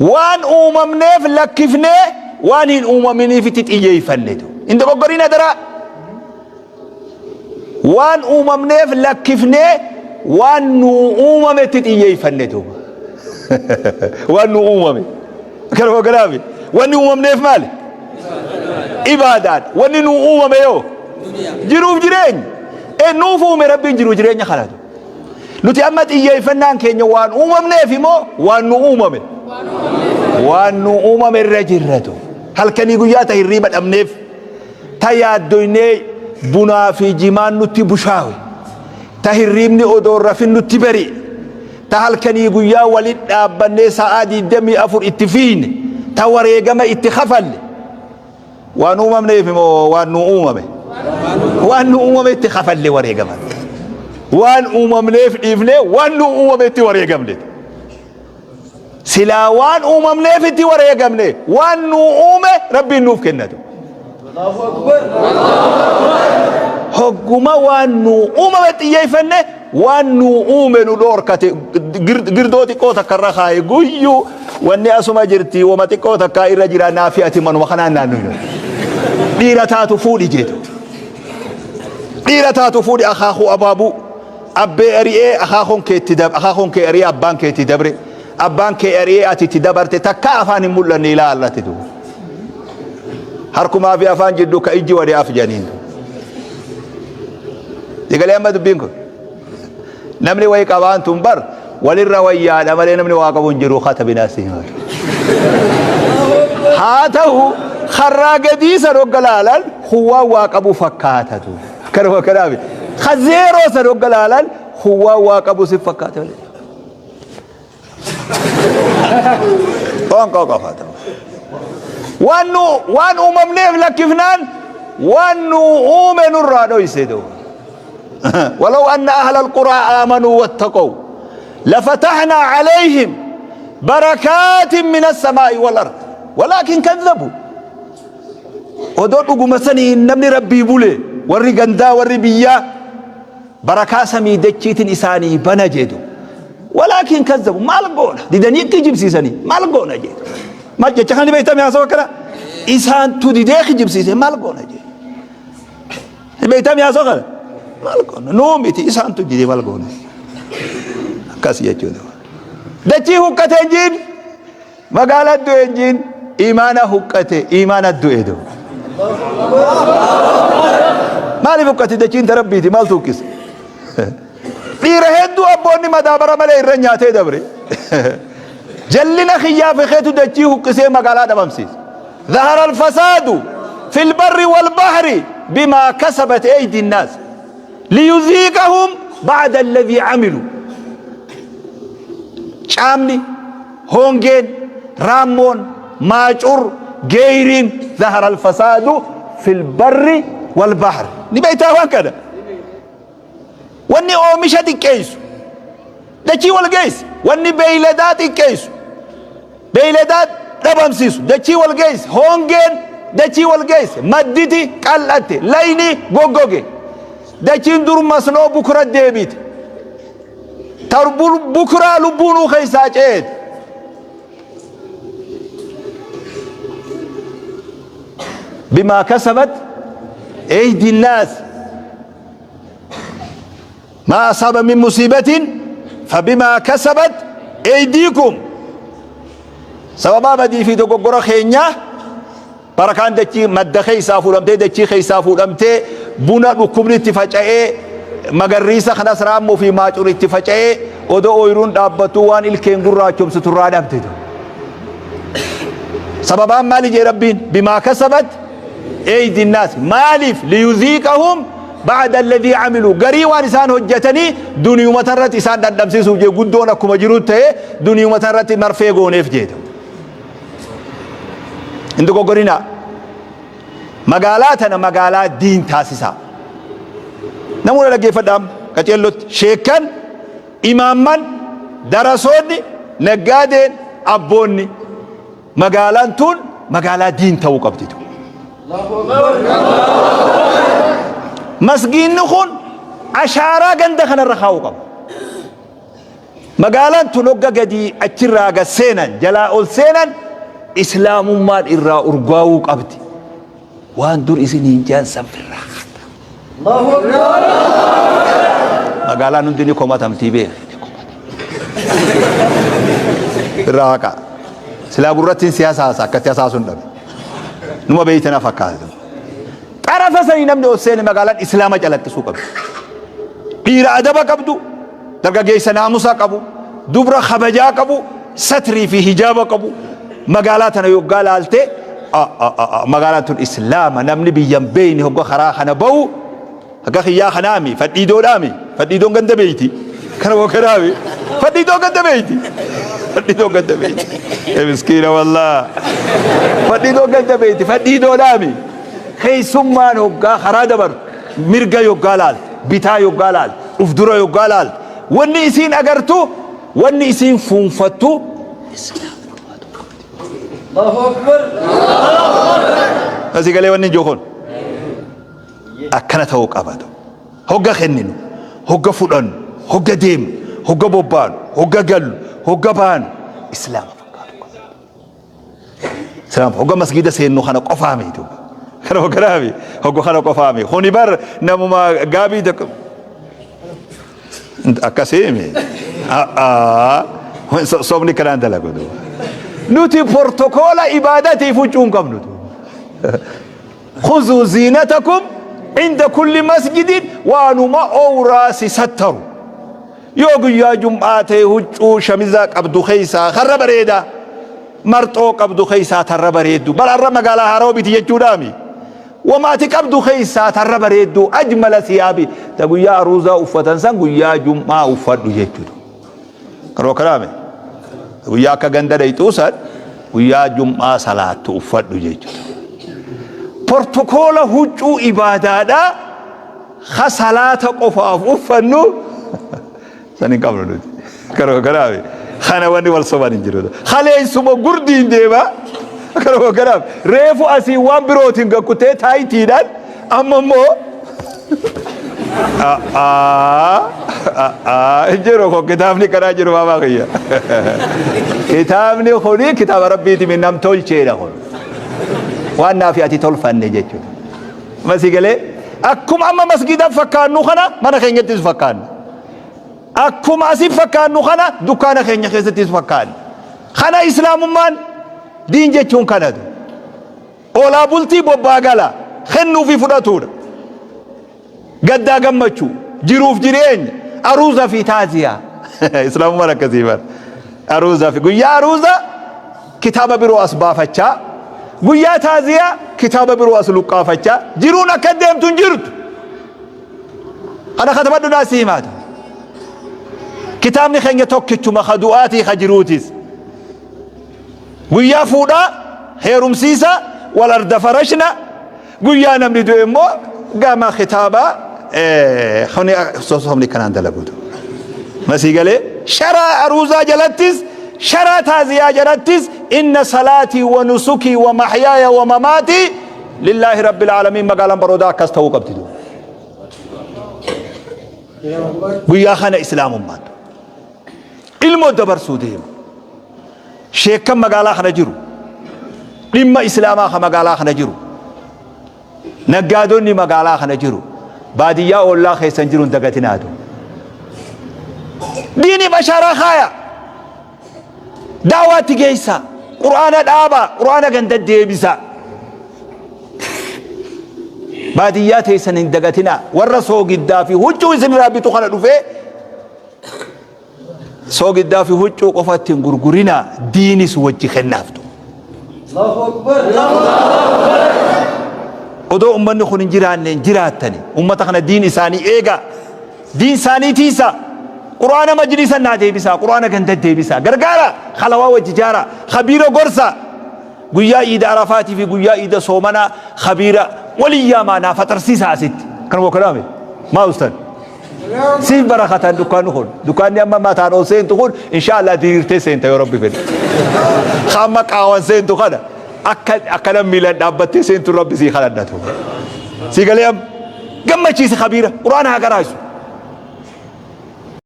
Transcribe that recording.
Waan uumamneef lakkifnee waan hin uumaminiifitti xiyyeeffannetu. Hin dogoggorin adaraa. Waan uumamneef lakkifnee waan nuu uumametti xiyyeeffannetu. Waan nuu uumame. Kanuma kanaafi. Wanni uumamneef maali? Ibaadaadha. Wanni nuu uumame yoo? Jiruuf jireenya. E nuuf uume Rabbiin jiruuf jireenya kanatu. Nuti amma xiyyeeffannaan keenya waan uumamneef immoo waan nu uumame. Waan nu uumame irra jirratu. Halkanii guyyaa ta hirriiba dhabneef, ta yaaddoynee bunaa fi jimaan nutti bushaawe, ta hirriibni odoo rafin nutti bari'e, ta halkanii guyyaa walit dhaabbannee sa'aa 24 itti fiiyne, ta wareegama itti kafalle. Waan uumamneef moo waan nu uumame? Waan nu uumametti kafalle wareegaman. Waan uumamneef dhiifnee waan nu uumametti wareegamne. Silaa waan uumamneef itti wareegamne waan nu uume Rabbiin nuuf kennatu. Hogguma waan nu uumame xiyyeeffanne waan nu uume nu dhoorkate girdoo xiqqoo takka irra kaaye guyyuu wanni asuma jirti wama xiqqoo takka irra jira naafi ati manuma kanaan naannu dhiira taatu fuudhi jeetu dhiira taatu fuudhi akaakuu abaabuu abbee ari'ee akaakuun keetti dab akaakuun kee ari'ee abbaan keetti dabre abbaan kee ari'ee ati itti dabarte takka afaan hin mul'anne ilaa allatti duuba harkumaa fi afaan jidduu ka ijji wade af janiin Digalee amma dubbiin kun namni wayi qabaan tun bar walirra wayyaadha malee namni waa qabu hin jiru katabinaa si himatu. Haa ta'u karraa gadii san hogga laalan huwwaan waa qabu fakkaatatu. Kanuma kanaaf ka zeeroo san hogga laalan huwwaan waa qabu si fakkaata malee. Qoonqoo qofa ta'u. Waan nu waan uumamneef lakkifnaan waan nu uume nurraa dhoyse duuba. ولو أن أهل القرى آمنوا واتقوا لفتحنا عليهم بركات من السماء والأرض ولكن كذبوا odoo dhuguma sanii namni rabbii bule warri gandaa warri biyyaa Barakaa samii dachiitin isaanii bana jeedu. Walaakin kazzabu maal goona didanii kijibsiisanii maal goona jeedu. Maal jecha kana ni beektami haasawa akkana isaantu didee kijibsiise maal goona jeedu. Ni beektami haasawa kana maal goona nuu miti isaantu didee maal goona. Akkas jechuudha. Dachii huqqatee jiin. Magaala du'e hin jiin imaana huqqate imaana du'e du. Maaliif huqqate dachiin ta rabbiiti maaltu huqqise? Dhiira hedduu abboonni madaabara malee irra nyaatee dabre. Jallina kiyyaa fi keetu dachii huqqisee magaalaa dhabamsiise. Zahara alfasaadu fil barri wal bahri bimaa kasabat eydi nnaas. Liyuziiqahum ba'da alladhii amilu. Caamni Hongeen, raammoon, maacur, geeyriin, zahara alfasaadu fil barri wal bahri. Ni beektaa waan kana? Wanni oomisha xiqqeessu dachii wal geessi. Wanni beeyladaa xiqqeessu beeyladaa dhabamsiisu dachii wal geessi. Hongeen dachii wal geesse. Madditi qal'atte. Layni goggoge. Dachiin dur masnoo bukura deebite. Ta bukuraa lubbuunuu keessaa ceete. Bimaa kasabat eydi naas maa asaaba min musiibatin fabimaa kasabat eydiikum sababaa badii fi dogoggora keenyaa Barakaan dachii madda keessaa fuudhamtee dachii keessaa fuudhamtee buna dhukkubni itti faca'ee magarriisa kanas raammoo fi maacur itti faca'ee odoo ooyiruun dhaabbattuu waan ilkeen gurraachomsitu irraa dhabde. Sababaan maali jee Rabbiin bimaa kasabat eeydi naas maaliif liyuziiqahum ba'da alladhii amilu garii waan isaan hojjetanii duniyuma irratti isaan dhandhamsiisuuf jee guddoon akkuma jiru ta'e duniyuma irratti marfee gooneef jeetu. Hin dogoggorinaa. Magaalaa tana magaalaa diin taasisaa. Namoota dhaggeeffadhaa amma qaceellotti. Sheekkan, imaamman, darasoonni, naggaadeen, abboonni. Magaalaan tun magaalaa diin ta'uu qabdi. Masgiinni kun ashaaraa ganda kanarra kaa'uu qaba. Magaalaan tun hogga gadi achirraa gad seenan, jalaa ol seenan, islaamummaan irraa urgaawuu qabdi. Waan dur isiniin je'an san firraa kaata. Magaalaan hundi ni komatamtii beeki. Ni komatamti. Irraa haqaa. Silaa gurrattiin si hasaasa akkatti hasaasu hin dhabe. Numa beeyte na fakkaata. Xarafa sanii namni ol seene magaalaan islaama calaqqisuu qabdi. Dhiira adaba qabdu, dargaggeessa naamusa qabu, dubra kabajaa qabu, satrii fi hijaaba qabu. Magaalaa tana yoggaa laalte magaalaan tun islaama namni biyyan beeyne hogga karaa kana bahu akka kiyyaa kanaami fadhiidoodhaami fadhiidoon ganda beeyti kana hogga kanaami fadhiidoon ganda beeyti fadhiidoon ganda beeyti miskiina wallaa fadhiidoon ganda beeyti fadhiidoodhaami Keessummaan hoggaa karaa dabartu mirga yoggaa laalte, bitaa yoggaa laalte, uf dura yoggaa laalte, wanni isiin agartu, wanni isiin fuunfattu islaamummaa tokkotti. Allahu Akbar. Asii galee wanni ijoo kun akkana ta'uu qabatu. Hogga kenninu, hogga fudhannu, hogga deemnu, hogga bobbaanu, hogga gallu, hogga baanu islaama fakkaatu qaba. Islaam hogga masgiida seennu kana qofaa miti. Kana hogganaa mi hogga kana qofaa mi. Kuni bar namuma gaabii tokko akkasii mi. Sobni kanaan dalagu. Nuti portokoola ibaadatiif huccuu hin qabnu. Khuzuu ziinatakum inda kulli masjidin waanuma owraa si sattaru. Yoo guyyaa jum'aa ta'e huccuu shamizaa qabdu keessaa karra bareedaa, marxoo qabdu keessaa tarra bareeddu. Bar har'a magaalaa haarawa biti jechuudhaami. Wama ati qabdu keessaa tarra bareeddu ajmala siyaabi ta guyyaa aruuzaa uffatan san guyyaa jum'aa uffadhu jechuudha. Karoo kanaame guyyaa akka ganda dhayxuu san guyyaa jum'aa salaattu uffadhu jechuudha. Portokoola huccuu ibaadaadhaa Ka salaata qofaaf uffannu san hin qabnu nuti. Kanuma kanaaf kana wanni wal soban hin jiru. Kaleessuma gurdiin deema. Kanuma kanaaf reefu asii waan birootiin gakkutee taayitiidhaan amma immoo hin jiru kun kitaabni kanaa jiru maama kiyya. Kitaabni kuni kitaaba rabbiiti mi nam tolcheedha kun. Waan naafi ati tolfanne jechuudha. Masii galee akkuma amma masgiida fakkaannu kana mana keenyattis fakkaanna. Akkuma asii fakkaannu kana dukkaana keenya keessattis fakkaanna. Kana islaamummaan diin jechuun kanatu. Oolaa bultii bobbaa gala kennuu fi fudhatuudha. Gaddaa gammachuu jiruuf jireenya aruuza fi taaziyaa. Islaamummaan akkasii bara. Aruuza fi guyyaa aruuza kitaaba biroo as baafachaa, guyyaa taaziyaa kitaaba biroo as luqqaafachaa jiruun akka deemtu hin jirtu. Kana katabadhu naa si himaata. Kitaabni keenya tokkichuma ka du'aatii ka jiruutis. Guyyaa fuudhaa heerumsiisa wal arda farashna guyyaa namni du'e immoo gama kitaabaa kuni sossobni kanaan dalaguutu. Masii galee sharaa aruuzaa jalattis sharaa taaziyaa jalattis inna salaatii wa nusukii wa mahyaaya wa mamaatii lillaahi rabbil aalamiin magaalaan baroodaa akkas ta'uu qabdi. Guyyaa kana islaamummaan ilmoo dabarsuu deema. Sheekkan magaalaa kana jiru dhimma islaamaa ka magaalaa kana jiru naggaadonni magaalaa kana jiru baadiyyaa oollaa keessan jiru hin dagatinaatu. Diiniif ashaaraa kaaya. Daawaatti geessa. Qur'aana dhaaba. Qur'aana ganda deebisa. Baadiyyaa teessan hin dagatinaa. Warra soogiddaa fi huccuu isinirraa bitu kana dhufee Soogiddaa fi huccuu qofatti hin gurgurinaa diinis wajji kennaaftu. Allahu Akbar. Odoo ummanni kun hin jiraanne hin jiraattani. Ummata kana diin isaanii eegaa. Diin isaanii tiisaa. Qur'aana majlisa naa deebisaa. Qur'aana ganda deebisaa. Gargaara. Halawaa wajji jaaraa. Khabiira gorsaa. Guyyaa iida arafaatii fi guyyaa iida soomanaa khabiira walii yaamaa naa faxarsiisaa asitti. Kanuma kanaame. Maa ustan? Siif barakatan dukkaanni kun. Dukkaanni amma mataan ol seentu kun inshaallah diriirtee seenta yoo rabbi fedhe. Hamma qaawan seentu kana akka akkana miilan dhaabbattee seentu rabbi sii kadhadhatu. Sii galee amma gammachiisi kabiira quraana haa qaraasu.